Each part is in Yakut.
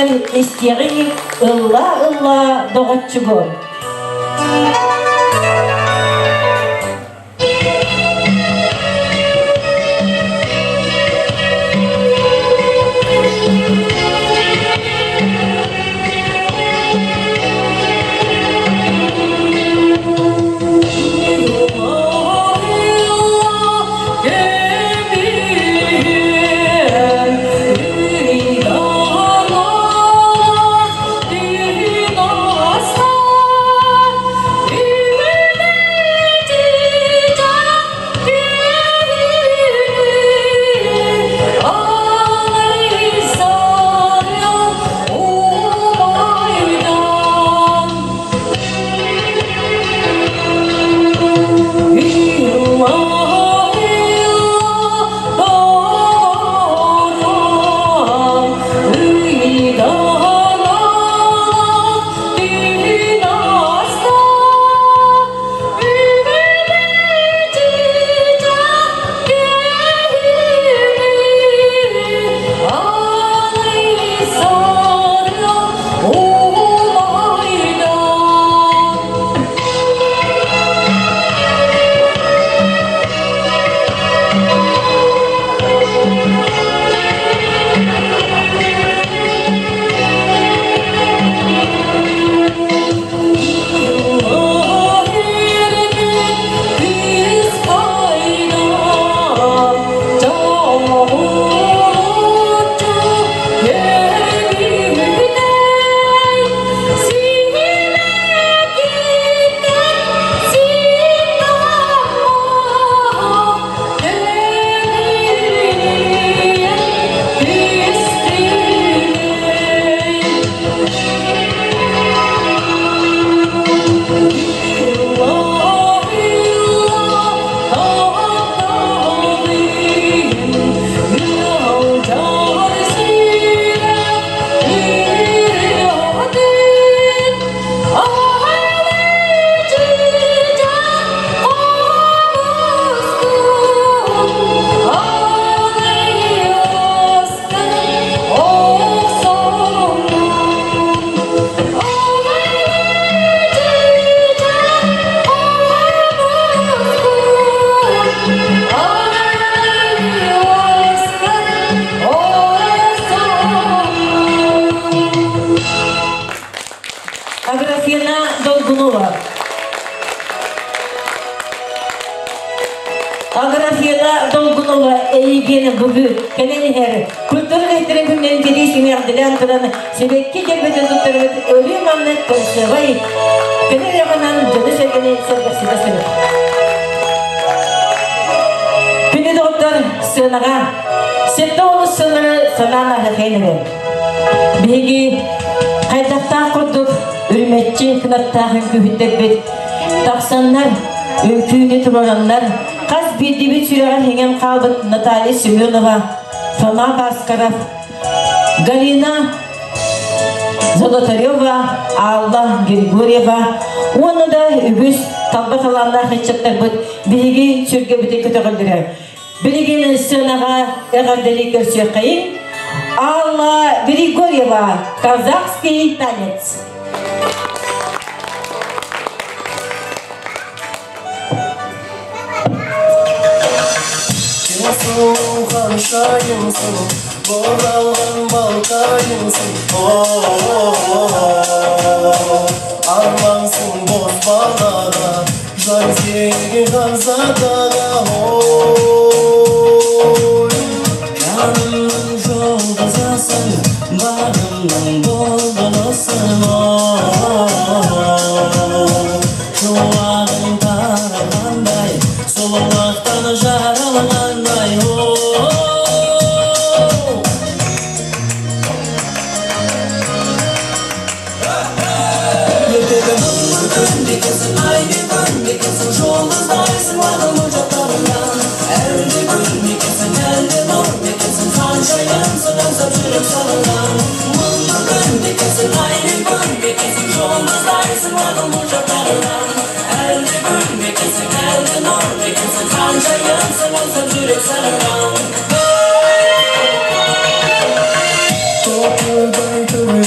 ырыатын истиэҕиҥ ыллаа-ыллаа доҕоччугум. Аграфена Долгунова. Аграфена Долгунова эйигин бүгү кэлэн иһэр культура үлэһиттэрин күннэрин кэлии сиҥэҕдилээн туран сибэкки дьөрбөтүн туттарбыт өрүү маннык көрсөбөй кэлэр ырыаҕынан дьону-сэргэни сэргэхситэ сырыт. Күндү доҕоттор, сыанаҕа 70 сыллары санаан аһыхайын эбэн. Биһиги хайдахтаах курдук үрүмэччи кынаттаах үҥкүүһүттэрбит тахсаннар, үҥкүүнү туруораннар, хас биирдиибит сүрэҕэр иҥэн хаалбыт Наталья Семенова, Фома Баскаров, Галина Золотарева, Алла Григорьева уонна да үгүс талба талааннаах ыччаттарбыт биһиги сүргэбитин көтөҕөллөрө. Билигин сценаҕа эҕэрдэлии көрсүөххэйиҥ Алла Григорьева, казахский танец. Ханшайымсың, оралған балқайымсың, армансың боз балаға, жан сенген ханзадаға, ой. Жанымның жұлдызысың, бағымның бұлбұлысың, шуағың тарағандай, сұлулықтан жаралғандай, Ертегі мұңлы түн екенсің, ай мен күн екенсің, жұлдыздайсың маған моншақтарыңнан. Әлде гүл ме екенсің, әлде нұр ма екенсің, ханшайымсың аңсап жүрек сағынған. Мұңлы күн екенсің, ай мен күн екенсің, жұлдыздайсың маған моншақтарыңнан. Әлде гүл ме екенсің, әлде нұр ма екенсің, ханшайымсың аңсап жүрек сағынған. Тоқылдай.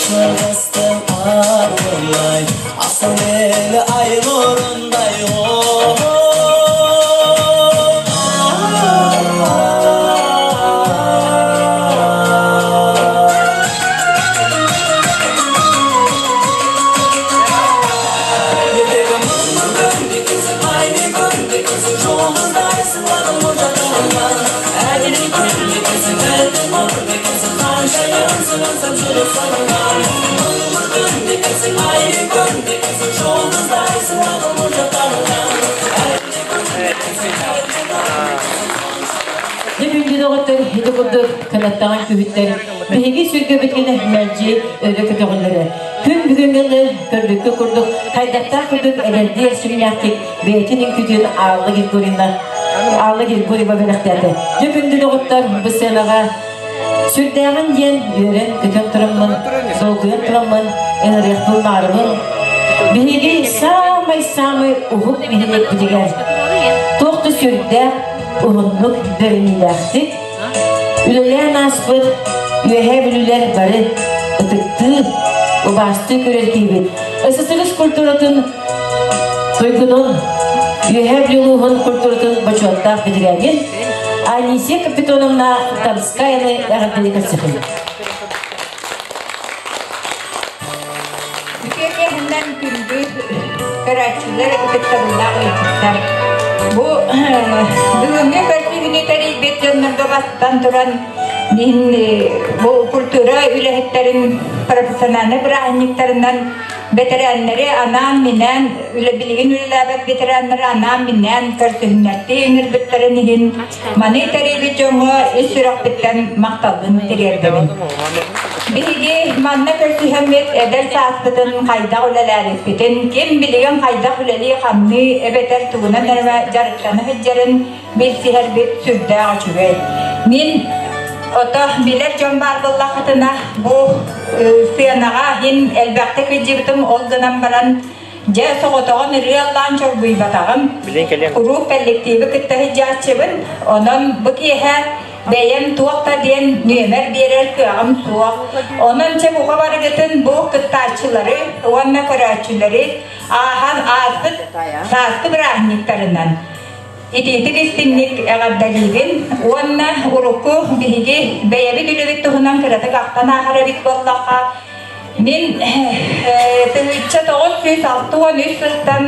Шығыстың аруындай, асыл елі ай нұрындай. Ертегі мұңлы күн екенсің, ай мен күн екенсің, жұлдыздайсың маған моншақтарыңнан. Әдемі гүл екенсің, әлде нұр екенсің, ханшайымсың аңсап жүрек сағынған. Мұңлы күн екенсің, ай мен күн екенсің, жұлдыздайсың маған моншақтарыңнан. Әдемі гүл екенсің, әлде нұр екенсің. Дьэ күндү доҕоттор, ити курдук кынаттаҕын күһүттэр биһиги сүргэбитин мэлдьи өрө көтөҕүллэрэ. Күн бүгүҥҥү көрбүккэ курдук хайдахтаах курдук эдэрдии эрчимнээхтик бэйэтин үҥкүүтүн Алла Григорьевна Алла Григорьева бэлэхтээтэ. Дьэ күндү доҕоттор, бу сыанаҕа сүрдээҕин диэн үөрэн-көтөн тураммын, долгуйан тураммын, ыҥырыахпын баарыбын. Биһиги саамай-саамай уһук нэһилиэкпитигэр туох да сүрдээх уһуннук бэриниилээхтик үлэлээн ааспыт Үөһээ Бүлүүлэр бары ытыктыы, убаастыы көрөр киһибит. СССР культуратын туйгунун, Үөһээ Бүлүү улууһун культуратын бочуоттаах бэтэрээнин Анисия Капитоновна Тарскаяны эҕэрдэлии көрсөбүн. Үтүө киэһэннэн күндү көрөөччүлэр, ытыктабыллаах ыалдьыттар. Бу бүгүҥҥү көрсүһүүнү тэрийбит дьоннорго бастатан туран мин бу культура үлэһиттэрин профессиональнай бырааһынньыктарынан бэтэрээннэри анаан-минээн үлэ билигин үлэлээбэт ветераннары анаан-минээн көрсүһүннэртии ыҥырбыттарын иһин маны тэрийбит дьоҥҥо ис сүрэхпиттэн махталбын тириэрдэбин. Биһиги манна көрсүһэммит эдэр сааспытын хайдах үлэлээбиппитин, ким билигин хайдах үлэлии-хамныы эбэтэр тугунан эрэ дьарыктана сылдьарын билсиһэрбит сүрдээх үчүгэй. Мин ото билэр дьон баар буоллаххытына бу сыанаҕа иһин элбэхтик сылдьыбытым, ол гынан баран дьэ соҕотоҕун ырыа ыллаан чоргуйбатаҕым. Куруук коллективы кытта сылдьааччыбын, онон бу киэһэ бэйэм туох да диэн нүөмэр биэрэр кыаҕым суох. Онон чэ бука барыгытын бу кыттааччылары уонна көрөөччүлэри ааһан ааспыт сааскы бырааһынньыктарынан итиитик истиҥник эҕэрдэлиибин уонна урукку биһиги бэйэбит үлэбит туһунан кыратык ахтан ааһар эбит буоллахха, мин 1963 сылтан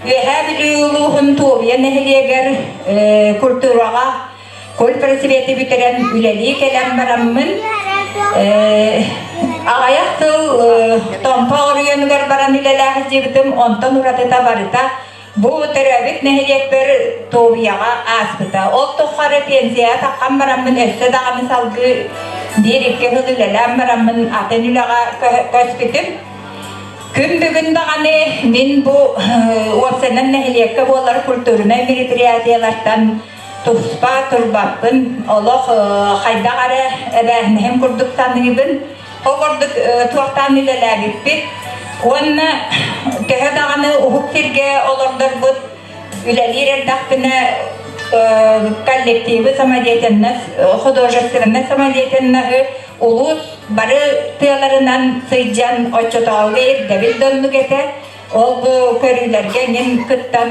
Үөһээ Бүлүү улууһун Туобуйа нэһилиэгэр культураҕа культпросветы бүтэрэн үлэлии кэлэн бараммын аҕыйах сыл Томпо оройуонугар баран үлэлээх сылдьыбытым, онтон уратыта барыта бу төрөөбүт нэһилиэкпэр Туобуйаҕа ааспыта. Ол тухары пенсияҕа таххан бараммын өссө даҕаны салгыы биир-икки сыл үлэлээн бараммын атын үлэҕэ көспүтүм. Күн бүгүн даҕаны мин бу уопсайынан нэһилиэккэ буолар культурнай мероприятиелартан туспа турбаппын, олох хайдах эрэ эбээһинэһим курдук саныыбын. Ол курдук туохтаан үлэлээбиппит уонна төһө даҕаны уһук сиргэ олордорбут үлэлиир эрдэхпинэ коллективы самодеятельность, художественнай самодеятельноһы улуус бары тыаларынан сылдьан оччотооҕу ирдэбил да оннук этэ. Ол бу көрүүлэргэ эҥин кыттан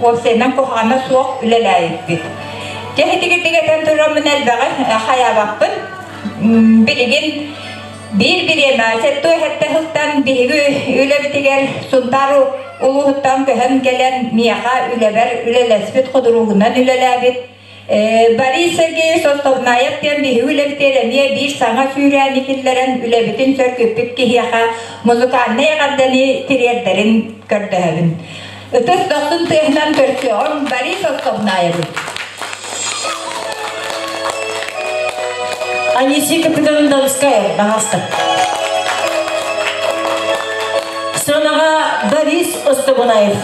уопсайынан куһаҕана суох үлэлээбиппит. Дьэ итигитик этэн тураммын элбэҕи хайаабаппын. Билигин биир бириэмэ сэттэ сэттэ сылтан биһиги үлэбитигэр Сунтаар улууһуттан көһөн кэлэн миэхэ үлэбэр үлэлэспит худуругунан үлэлээбит Борис Сергеевич Остовнаев диэн биһиги үлэбитигэр эмиэ биир саҥа сүүрээни киллэрэн үлэбитин сөргүппүт киһиэхэ музыкальнай эҕэрдэни тириэрдэрин көрдөһөбүн. Ытыс дохсун тыаһынан көрсүөҕүҥ Борис Остовнаевы. Анисия Капитоновна Донская, пожалуйста. Сыанаҕа Борис Остобунаев.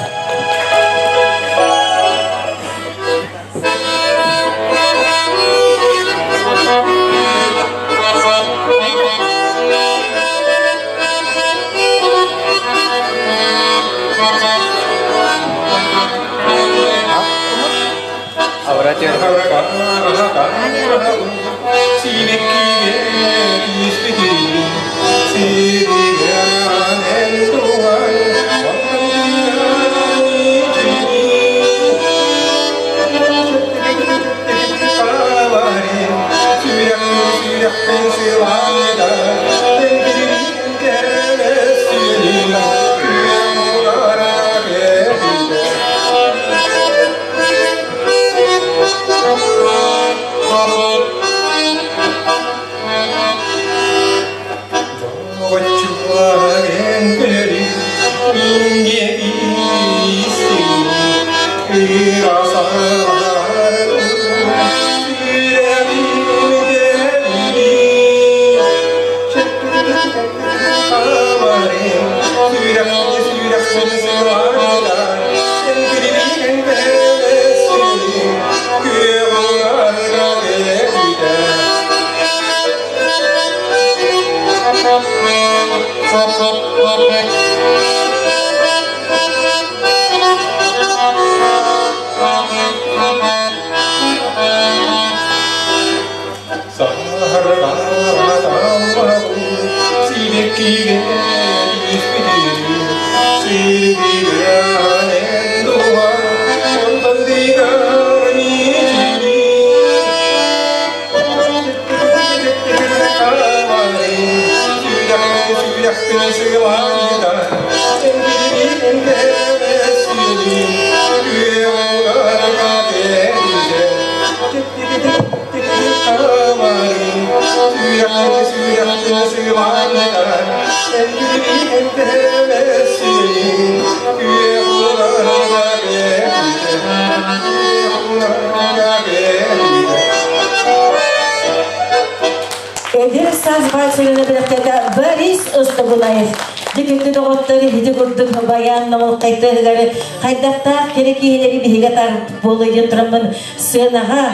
Эдэр саас баайсыгына бэлэхтэтэ Борис Ыстабылаев. Дикүннү доҕоттор ити курдук баян намылқайтыгар хайдахтаах кэрэ киһилэри биһигэ тар буолуйан тураммын сыанаҕа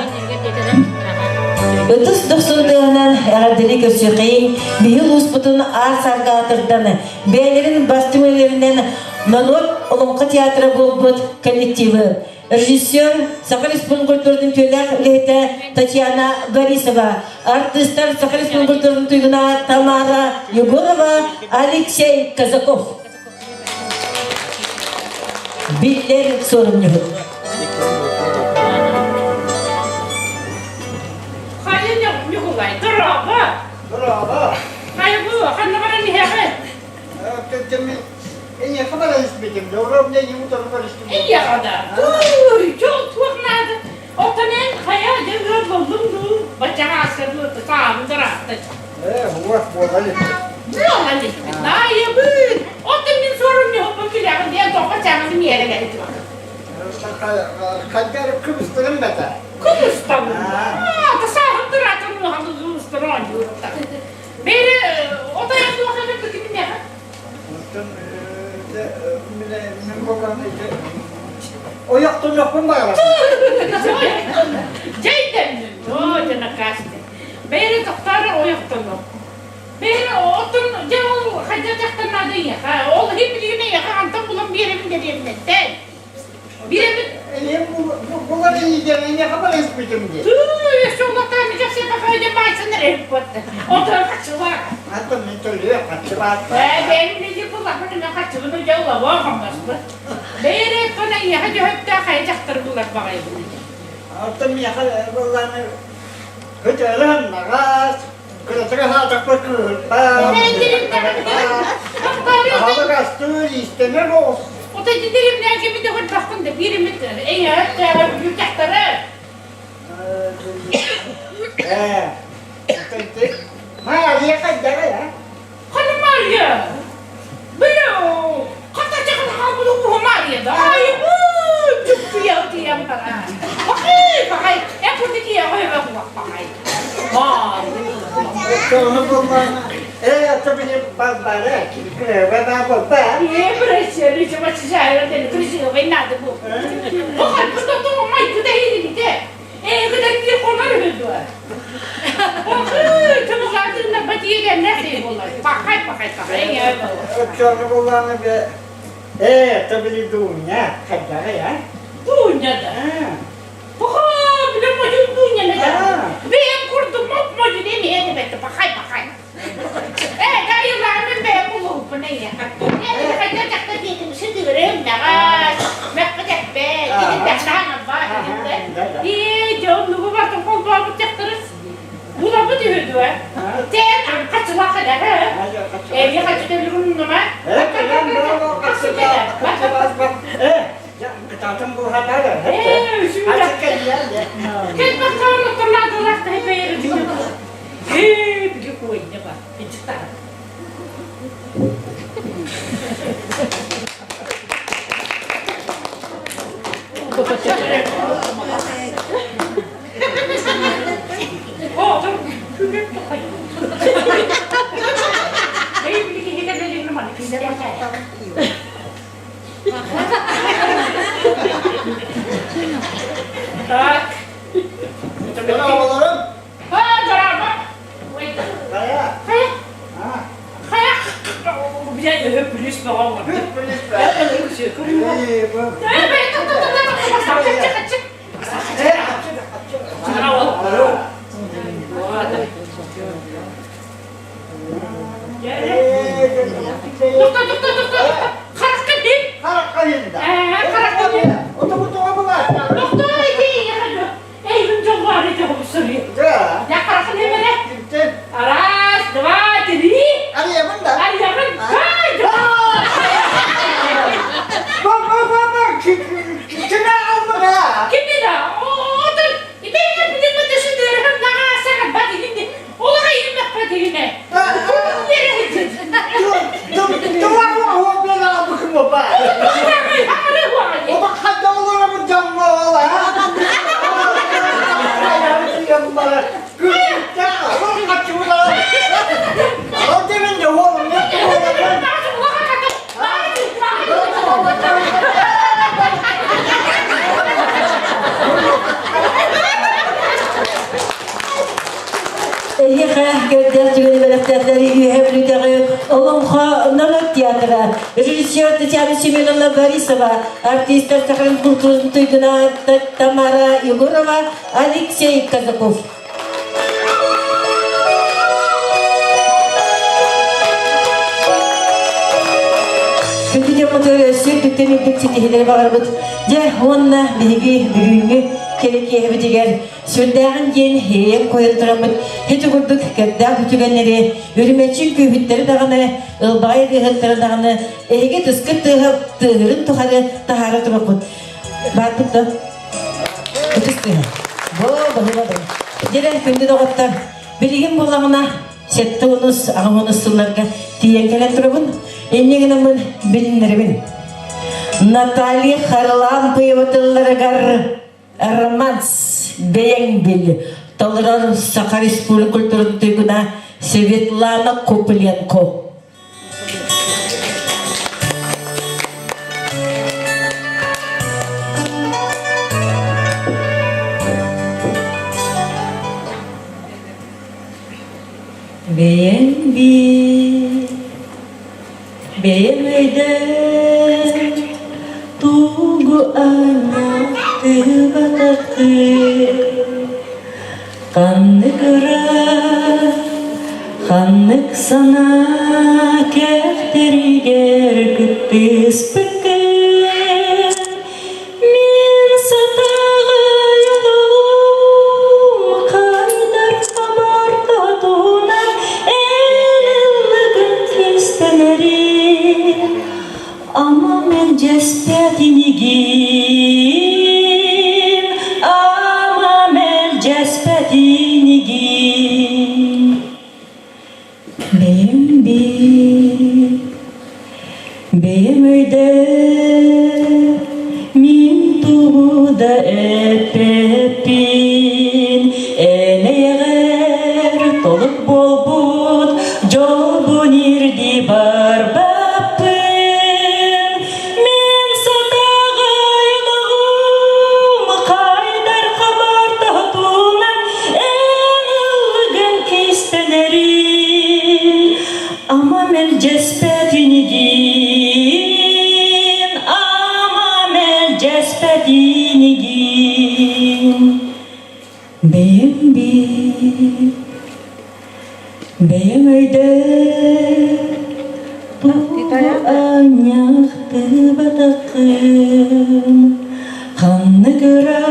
Ытыс дохсун тыаһынан эҕэрдэни көрсүөххэйиҥ биһи улууспутун аар саарга аатырдан бэйэлэрин бастыҥ үлэлэринэн норуот олоҥхо театра буолбут коллективы режиссер Саха Республикатын культуратын үтүөлээх үлэһитэ Татьяна Борисова, артыыстар Саха Республикатын культуратын туйгуна Тамара Егорова, Алексей Казаков. Биллэр суорумньуһут. Хайа Ньукулай, дорообо! Дорообо! Хайа бу, ханна баран иһэҕин? Эйиэхэ баран испитим, доруобуйа ему тоже барыстым. Эйиэхэ да? Туй, туох наада? Оттон эн хайа дьэ ыал буоллуҥ дуу? Баччаҕа ааста дуу, саабын ыраатта. Ээ, уох буолан илик. Буолан илик. Наайабын! Оттон мин суорумньуһуппун билэҕин диэн тоҕо чаҥаны миэрэ кэлитим. Хайдар кыбыстырым бата. Кыбыстабын. Аа, сааһын ыраатан улахан кыбыстыр оонньуур. Бери отайан туох эбит кимнеха? Оттон мин болан Ойохтонуохпун баҕарабын. Дьэйдэннин, оо, дьэ накасты. Бэйре тохтоору ойохтонуох. Бэйре оттон дьэ ол хайда дьахтар наада эйиэхэ. Ол иһин билигин эйиэхэ хантан булан биэрэбин дэриэбинэттэн. Биэрэбин. Эйиэм булар ийигэр эйиэхэ барыспытым дии. Тыы, өссө улатаан дьэ бахайда баайсан эрэ Отон хаччылаах. Антон мен төлүө хаччылаах. Ээ, бэйэм билигин буллахпын мен хаччыбын дьэ улабоо хамнаспыт. Бэйэрэ оттон эйиэхэ дьөһөттөөх хайа дьахтар булар баҕайыбын. Оттон миэхэ буоллааны көтөрөн наҕаас, кыратыга хаатахпар кыыһырбаат. Аһылык астыыр, иистэнэр оҕус. Ота дидеримнээн кими да көрбөххүн да бииримит эйиэхэ дьахтары. Ээ, Маарыйа хайдаҕый, а? Хана Мария! Били, хата чахан хаалбыт уһу Мария да. Ай, чуптуйа тиийэн баран. Бахай, бахай, э курдук тиийэ хойба бахай. Сону буллаана. Э, то били балбара, кырыба балба. Не, прощай, чего чужая, красивый надо было. Бахай, что то май, куда идите? Э, куда ты хонор үһү Оччоҕо буллаана бе э, то били Дуня, хайдаҕый, а? Дуня да. Пахай, бile модун Дуня да. Бэйэм курдук моп модун эмиэ эбэтэ пахай пахай. Э, дайылаанын бэйэм улууппун эйиэхэ. Э, хайда дьахта диэтим сытыырым даҕас, мэххэ тэппэ, кини тэхтаан албаа Ээ, дьэ оннугу бартын холбообут дьахтарыс. Булабыт үһү дуо? Тэн хачылаах эдэр, Эби хачы төлүгүн Кытаатын булхатар. Ээ, үсүмүлэ. Кэл баккаан оттоннаадылаах таһы Ээ, били куойна ба. Ичтар. Так. Оҕолорум. Ха, дорама. Хайа. Хайа. Хайа. Дьэ, өһө күлүс бөҕө оҥордум. Бүт бүлүс бэ. Раз, два, три. Арыйабын. Кимди да? Отun. Бэйэм билиммит өсүдөрөһүм наҕаа саҕарбат илинни. Олаҕа илиммэппэт илине. Эһиэхэ көрдөөх түгэни бэлэхтээхтэри Үөһээ Бүлүүтээҕи Олоҥхо норуот театра, режиссер Татьяна Семеновна Борисова, артистар Сахалин культуратын туйгуна Тамара Егорова, Алексей Казаков. Күндү дьоммутугар өссө үрдүктэн үрдүк ситиһиилэри баҕарабыт. Дьэ, уонна биһиги бүгүҥҥү кэрэ киэһэбитигэр сүрдээҕин диэн иэйэн койон тураммыт ити курдук кэрдээх үтүгэннэри, үрүмэччи күүһүттэри даҕаны, ылбаҕай ырыаһыттары даҕаны эһиги тыскыт тыаһа тыаһырын тухары таһаара туруккут. Баарбыт да? Ытыс тыаһа. Бо, баһыыба да. Дьэ, күндү доҕоттор, билигин буоллаҕына сэттэ онус, аҕа онус сылларга тиийэн кэлэн турабын. Инньэ гынаммын билиннэрэбин. Наталья Харлампьева тылларыгар романс бэйэҥ бил толорор Саха Республика культуратын туйгуна Светлана Купленко. Бэйэҥ бил, бэйэм өйдөөн, тугу анньахтыбатаххын Ханнык ыра, ханнык санаа кэхтэригэр кыттыспыккын Мин сатаҕайылым хайдар хабартатынан эн ыллыгын кистэнэрин Ама мэлдьэспэт инигин, ама мэлдьэспэт инигин. Бэйэм бил, бэйэм өйдөөх, мин тугу да эппэппин, эн эйэҕэр толук буолбут дьолбун ирдии барбаппын. Мин сатаҕайылаҕым хайдар хабар тоһутунан эн ыллыгын кистэнэрин ама мэлдьэспэт инигин ама мэлдьэспэт инигин Бэйэм бил, бэйэм өйдөөх, тугу анньахтыбатаххын, ханнык ыра,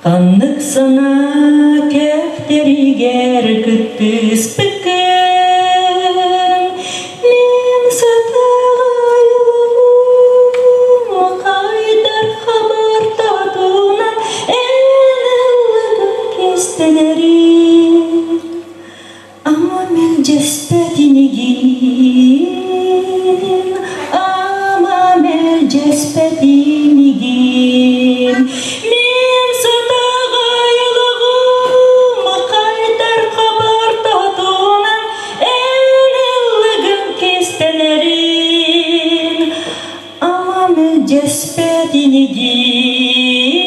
ханнык санаа кэхтэригэр кыттыспыккын, мин сатаҕайылаҕым хайдар хабартатынан эн ыллыгын кистэнэрин Ама мэлдьэспэт инигин, ама мэлдьэспэт инигин, мин сатаҕайылаҕым хайдар хабар тоһутунан эн ыллыгын кистэнэрин Ама мэлдьэспэт инигин,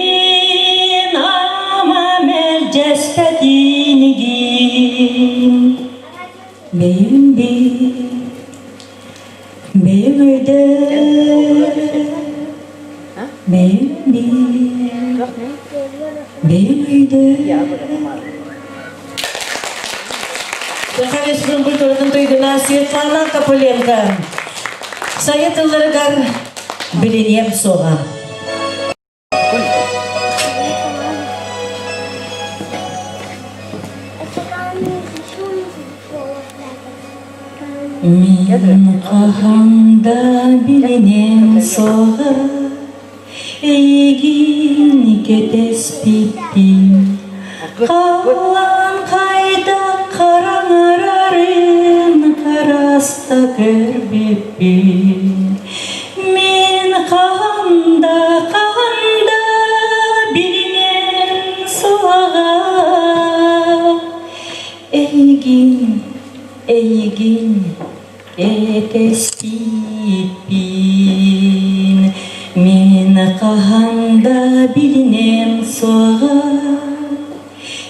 ама мэлдьэспэт инигин. Бэйэм бил, Бэйэҥ өйдөө, бэйэҥ бил, бэйэҥ өйдөө. Саха Республикатын культуратын туйгуна Светлана Копыленко сайа тылларыгар билиниэм суоҕа. Мин хаһан да билиниэм суоҕа Эйигин кэтэспиппин Халлаан хайдах хараҥарарын хараста көрбүппүн Мин хаһан да, хаһан да билиниэм суоҕа Эйигин, эйигин Кэтэспиппин мин хаһан да билиниэм суоҕа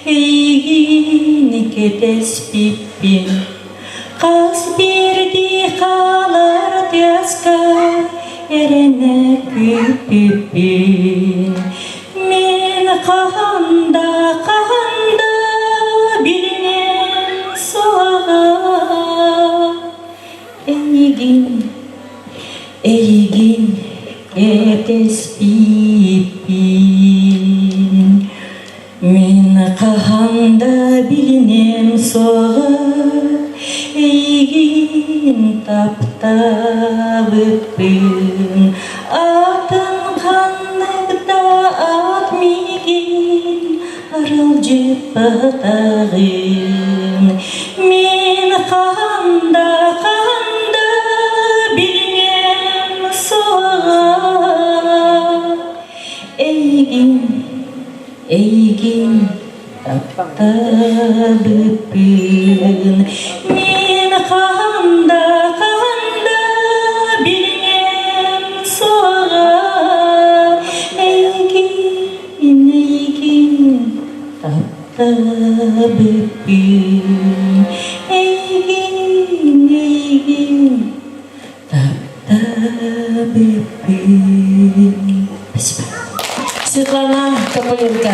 Эйигин кэтэспиппин хас биирдии хаалар тыаска эрэнэ күүппүппүн Мин хаһан да, хаһан да билиниэм суоҕа Эйигин, эйигин кэтэспиппин Мин хаһан да билиниэм суоҕа Эйигин таптаабыппын Атын ханнык да ат миигин аралдьыппатаҕын Мин хаһан да, хаһан да билиниэм суоҕа Эйигин, эйигин таптаабыппын Мин хаһан да, хаһан да билиниэм суоҕа Эйигин, эйигин таптаабыппын Эйигин, эйигин таптаабыппын Спасибо. Светлана Тополенко.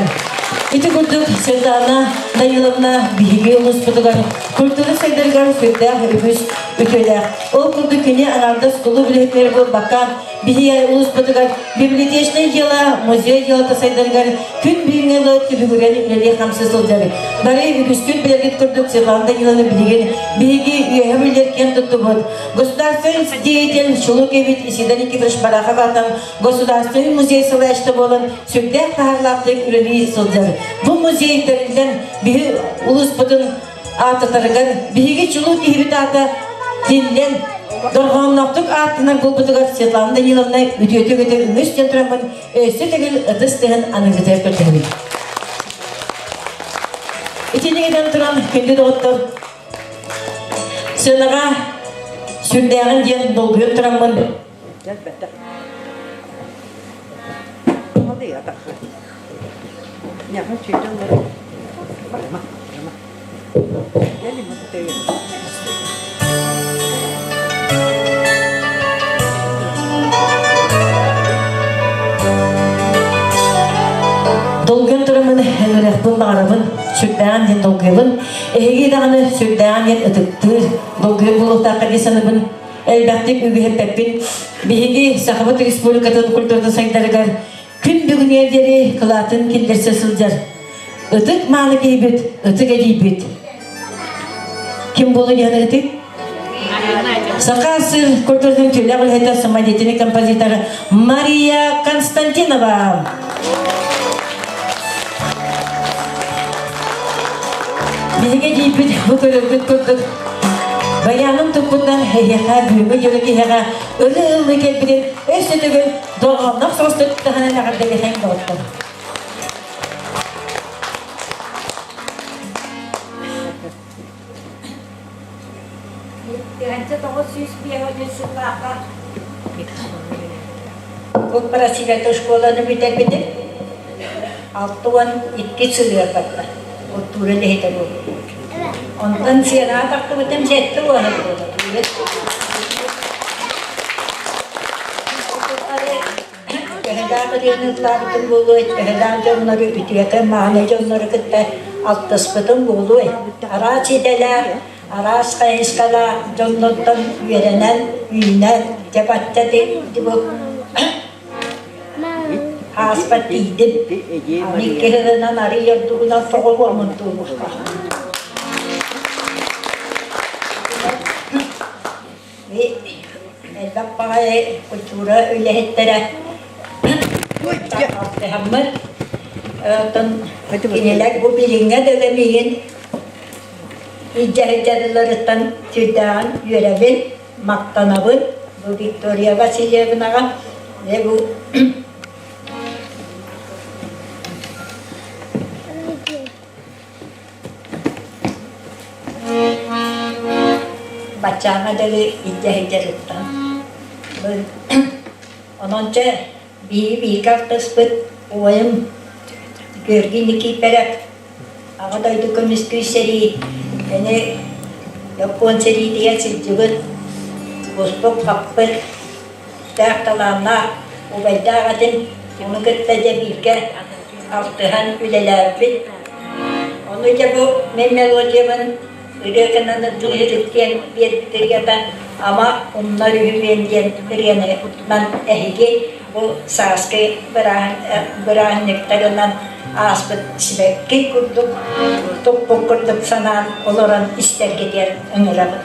Ити курдук Светлана Даниловна биһиги улууспутугар культура сайдарыгар сүрдээх үгүс үтүөлээх. Ол курдук кини аҥаардас кулууп үлэһиттэрэ буолбакка, биһиги улууспутугар библиотечное дело, музей делата сайдарыгар күн бүгүҥҥэ дылы түбүгүрэн үлэлии хамсыы сылдьар. Бары үгүскүт билэргит курдук Светлана Даниловна билигин биһиги үөһэ бүллэр киэн туттубут. Государственный деятель Чулук эбит Исида Никитович Барахов аатынан Государственный музей салайааччыта буолан сүрдээх таһаарылаахтык үлэлии сылдьар. Бу музей тэриллэн биһи улууспутун аататарыгар биһиги чулуу киһибит аата тиллэн дорҕоонноохтук ааттанар буолбутугар Светлана Даниловна үтүөтүк өтө үҥүс диэн тураммын өссө төгүл ытыс тыһын аныгытыгар көрдөһөбүн. Итинник туран күндү доҕоттор сыанаҕа сүрдээҕин диэн долгуйан тураммын Долгуйан тураммын ыҥырыахпын баҕарабын, сүрдээҕин диэн долгуйабын. Эһиги даҕаны сүрдээҕин диэн ытыктыыр, долгуйар буолуохтаахха дии саныыбын. Элбэхтик үгүһэппэппин. Биһиги Сахабыт Республикатын культуратын сайдарыгар күн бүгүнүгэр диэри кылаатын киллэрсэ сылдьар ытык мааны киһибит, ытык эдьиийбит. Ким буолуй диэн ытык? Саха сыр культуратын түүлээх үлэһитэ самодеятельный композитор Мария Константинова. Биһиги эдьиийбит бу көрөргүт курдук баянын туппутунан эһиэхэ бүгүҥҥү дьоро киһиэхэ ырыы-ыллыы кэлбитин өссө төгүл дорҕоонноох соҕустук таһынан эҕэрдэлиэхэҥ доҕоттор. 1905 сыллаахха Куппарасилета школаны бүтэрбитим. 62 сыл ыарбатта. Культура үлэһитэ буолбут. Онтон сыанаҕа тахсыбытым 70 буолар. Төһөлөөх ырыаны ыллаабытым буолуой, төһөлөөх дьоннору үтүөкэн мааны дьоннору кытта алтыспытым буолуой. Араас идэлээх, араас хайысхалаах дьоннортон үөрэнэн, үүнэн, дьэ бачча бу ааспат тиийдим. Аны икки сылынан арый ордугунан тоҕолуомун туолуохтаах. Элбэх баҕайы культура үлэһиттэрэ алтыһаммыт. Оттон кинилэр бу билиҥҥэ дылы миигин илдьэ сылдьалларыттан сүрдээҕин үөрэбин, махтанабын. Бу Виктория Васильевнаҕа дьэ бу Баччааҥҥа дылы илдьэ сылдьарыттан. Онон чэ, биһиги бииргэ алтыспыт убайым Георгий Никифоров Аҕа дойду көмүскүүр сэрии ини Дьоппуон сэриитигэр сылдьыбыт, буспут-хаппыт, сүрдээх талааннаах убайдаах этим. Ону кытта дьэ бииргэ алтыһан үлэлээбиппит. Ону дьэ бу мин мелодиябын ырыа гынан ыллыырыт диэн биэрбит ырыата Ама умнар үһүмүөн диэн ырыанынан эһиги бу сааскы бырааһынньыктарынан ааспыт сибэкки курдук туппут курдук санаан олорон истэргитигэр ыҥырабын.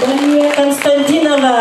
Мария Константинова.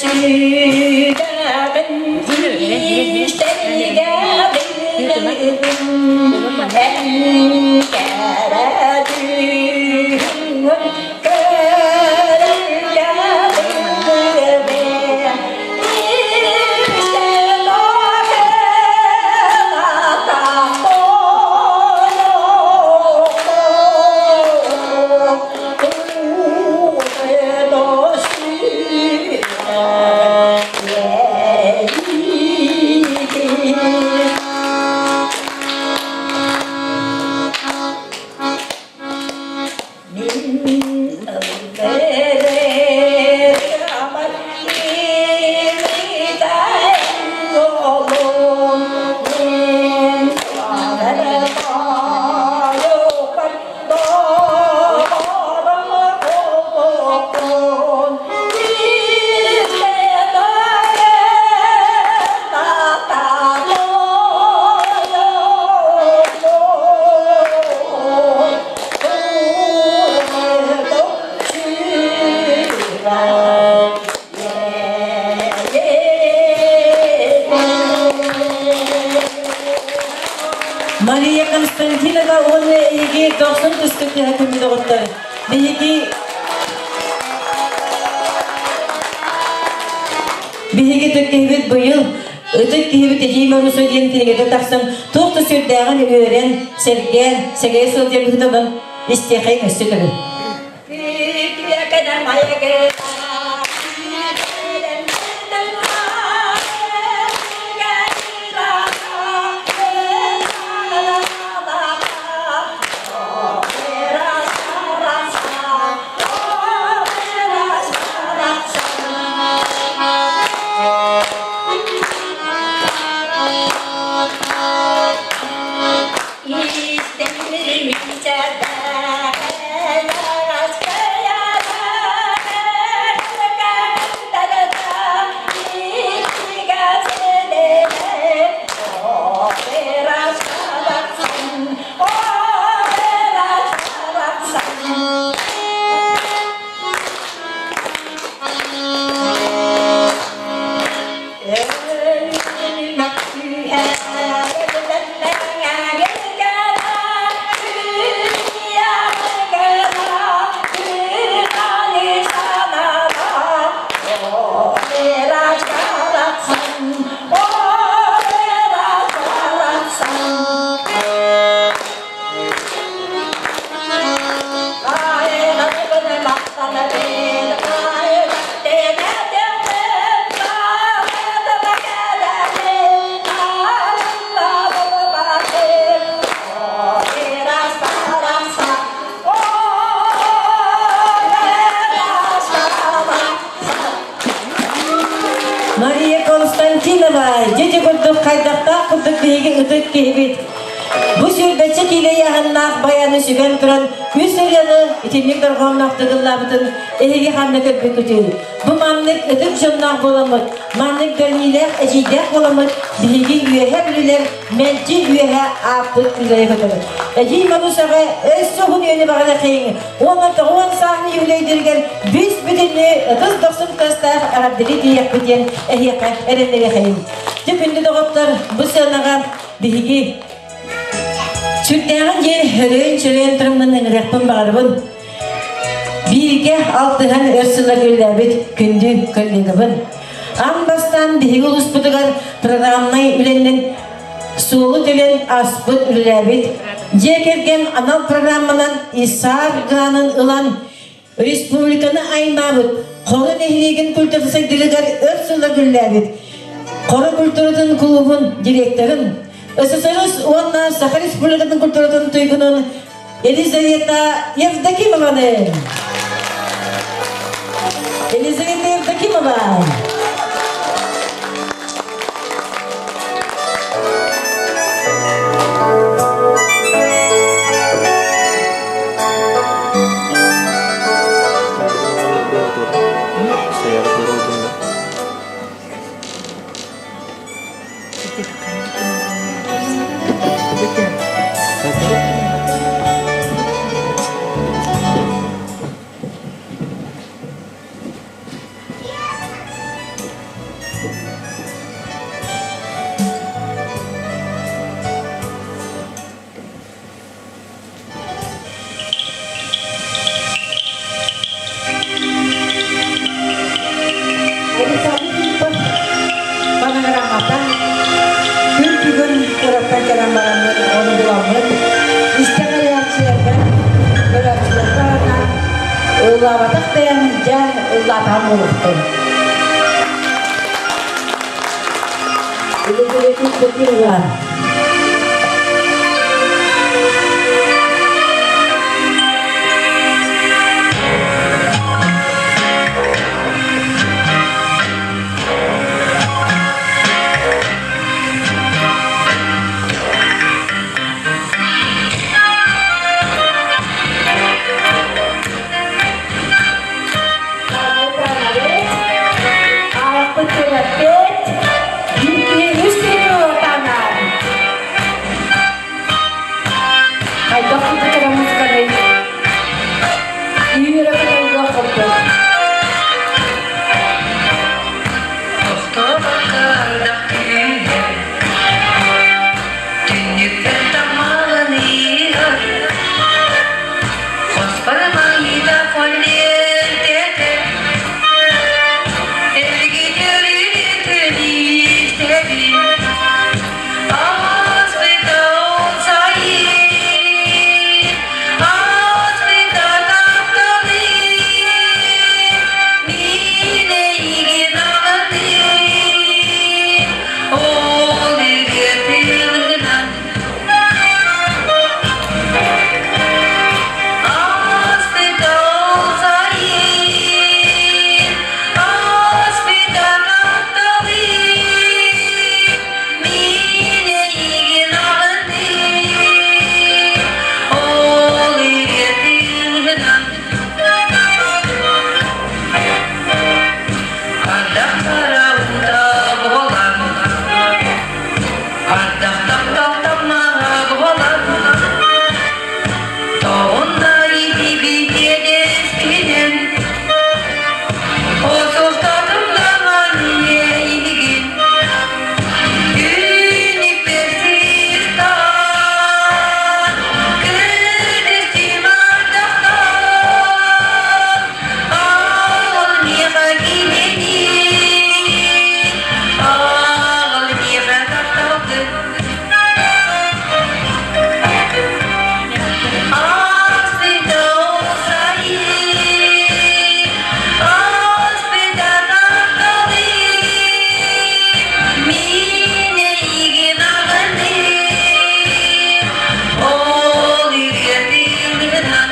Сүрэҕин истэргэ билэбин, эн кэрэ дьүһүҥҥүн көрөргө билэбин. Мария Константинова уонна эһиги дохсун түстүк түһэ күммүт оҕуттар. Биһиги Биһиги түккэһибит быйыл ытык киһибит Эдьиий Моруса диэн кинигэтэ тахсан туох да сүрдээҕин үөрэн, сэргээн, сэгэйэ сылдьар быһыытынан истиэхэйин өссө төгүл. Мария Константинова, дьэ курдук хайдахтаах курдук биһиги ытык киһибит. Бу сүүрбэччэ киилэ ыйааһыннаах баяны сүгэн туран үс ырыаны итинник дорҕоонноохтук ыллаабытын эһиги ханна көрбүккүтүй? Бу маннык ытык дьонноох буоламмыт, маннык бэриниилээх эдьиийдээх буоламмыт биһиги үөһэ бүлүүлэр мэлдьи үөһэ ааппыт үлэйэ көтөбүт. Эдьиий Манусаҕа өссө уһун үйэни баҕарыахайыҥ уонна тоҕуон сааһын юбилейдэригэр бүс бүтүннүү ытыс дохсун тыастаах эҕэрдэли тиийиэхпит диэн эһиэхэ эрэннэриэхэйиҥ. Дьэ күндү доҕоттор, бу сыанаҕа биһиги сүрдээҕин диэн өрөйөн-чөрөйөн тураммын ыҥырыахпын баҕарабын. Бииргэ алтыһан өр сылларга үлэлээбит күндү коллегабын. Аан бастаан биһиги улууспутугар программнай үлэнэн суолу төлөн аспыт үлэлээбит дьиэ кэргэн анал программанан ИСАР гранын ылан республиканы аймаабыт Хоро нэһилиэгин культуратын сайдыытыгар өр сылларга үлэлээбит Хоро культуратын клубун директорын СССР уонна Саха Республикатын культуратын туйгунун Елизавета Евдокимованы. Елизавета Евдокимова. Ыллаабатах бэйэм дьэ ыллаатаҕым буолуохтун. Елизавета Евдокимова. Аахпыт биир киһи үс киһи туруортаанаар. Хайдах курдук эрэ музыканы үөрэ көтөллөх курдук. Тохтобокко ардах түүнэ Түннүкпэр таммалан иһэр Хоспор маҥыйда холлиэтэтэ Эргитэр истэбин Ааспыта ол сайын Ааспыта тапталым Мин эйигин аҕынным Ол үтүө тыынынан Ааспыта ол сайын Ааспыта тапталым Мин эйигин аҕынным Ол үтүө тыынынан Ардах хараута буолан, ардах таптал-таммаҕа буолан, тоҕунна итибитиэдэспинэн, осустатым даҕан эйигин, үүнүкпэр сыстан, күнүстүм ардахтан, Аҕал миэхэ кинини, аҕал миэхэ тапталгын. Ааспыта ол сайын, ааспыта тапталым, мин эйигин аҕынным, ол үтүө тыынынан.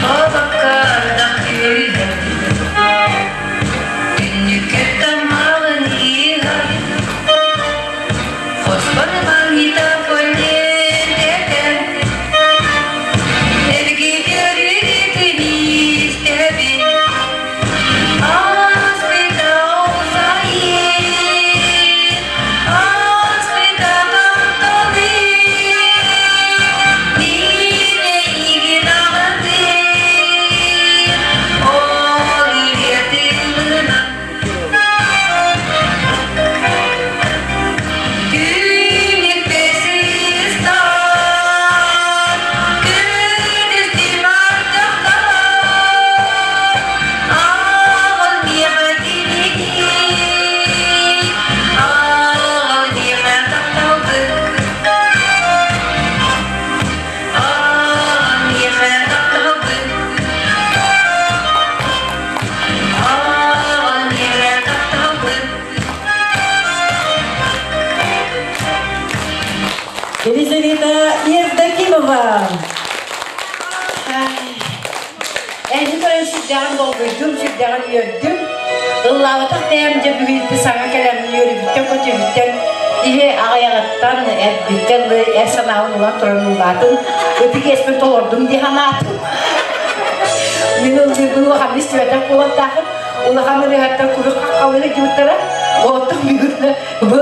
Бабакка ардах Түннүккэ таммалын иһэр Хоспор маҥита полететен Эргитэр истэбин Ааспыта ол сайын Ааспыта тапталым Мин эйигин аҕынным Ол илиэ тыынынан Түүнүкпэ сыстан, күнүстүм ардахтан, Аҕал миэхэ кинини, аҕал миэхэ тапталгын, аҕал миэхэ тапталгын, аҕал миэхэ тапталгын. Елизавета Евдокимова. Эһи көрөн сүрдээҕин долгуйдум, сүрдээҕин үөрдүм. Ыллаабатах бэйэм дьэ бүгүн саҥа кэлэн үөрүүбүттэн, көтүүбүттэн иһи аҕыйаҕыттан, эрбиттэн эр санаабын ылан туран ыллаатым. Ытык иэспин толордум дии санаатым. Мин ыллыырбын улахан истибэтэх буолуохтаахпын. Улахан ырыаһыттар куруук хаххалыы сылдьыбыттара. Оттон бүгүн бу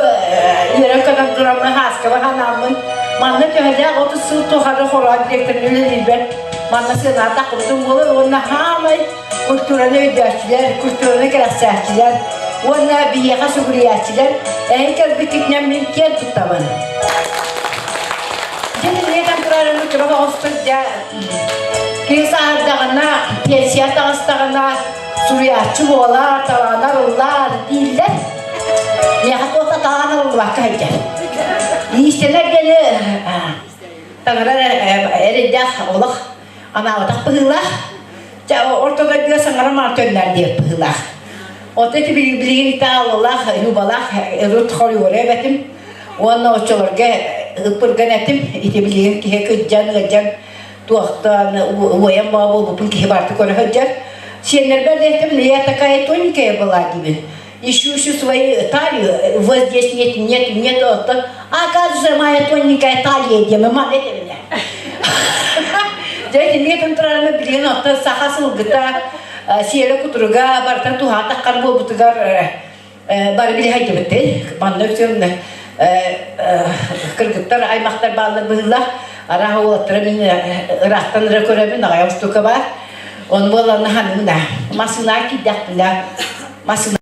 үөрэн-көтөн тураммын, һааскаба ханааммын, манна төһөлөөх 30 сыл тухары хороон директорын үлэлиирбэр манна сыанаҕа таххыбытым буолар уонна хаамай культураны өйдөөччүлэр, культураны кэрэхсээччилэр уонна биһиэхэ сүгүрүйээччилэр эһи кэлбиккитинэн мин киэн туттабын. Дьэ, билиэтэн турарыны кыра оҕустук дьэ киһи сааһырдаҕына, пенсия таҕыстаҕына суруйааччы буолар, талаанар ыллаар дииллэр. Миэхэ туох да талаан ылыллыбакка сылдьар. Иистэнэр диэни таҥара эрэйдээх олох анаабатах быһыылаах. Дьэ, орто дойдуга саҥара маар төннөр диэх быһыылаах. Оттон ити билигин итаалалаах, юбалаах ырыт хоруйуора эбэтим. Уонна оччолорго ыппырган этим. Ити билигин киһи кыдьан, ыадьан, туохтан уойан баа буолбуппун киһи барыта көрө сылдьар. Сиэннэрбэр да этим, я такая тоненькая была диибин. Ищу ищу свою талию, вот здесь нет, нет, нет, оттон, а оказывается, моя тоненькая талия диэмэ, ман этэ Дьэ, итиннигэ турарымы билигин оттон саха сылгыта сиэлэ кутуруга барыта туһаа таххар буолбутугар бары билэ сылдьыбыттый. Манна үксүн кыргыттар аймахтар бааллар быһыылаах. Арааһа уолаттара мин ыраахтан эрэ көрөбүн, аҕай устука баар. Ону буоллаҕына ханныгына массыынаа киирдэхпинэ массыына.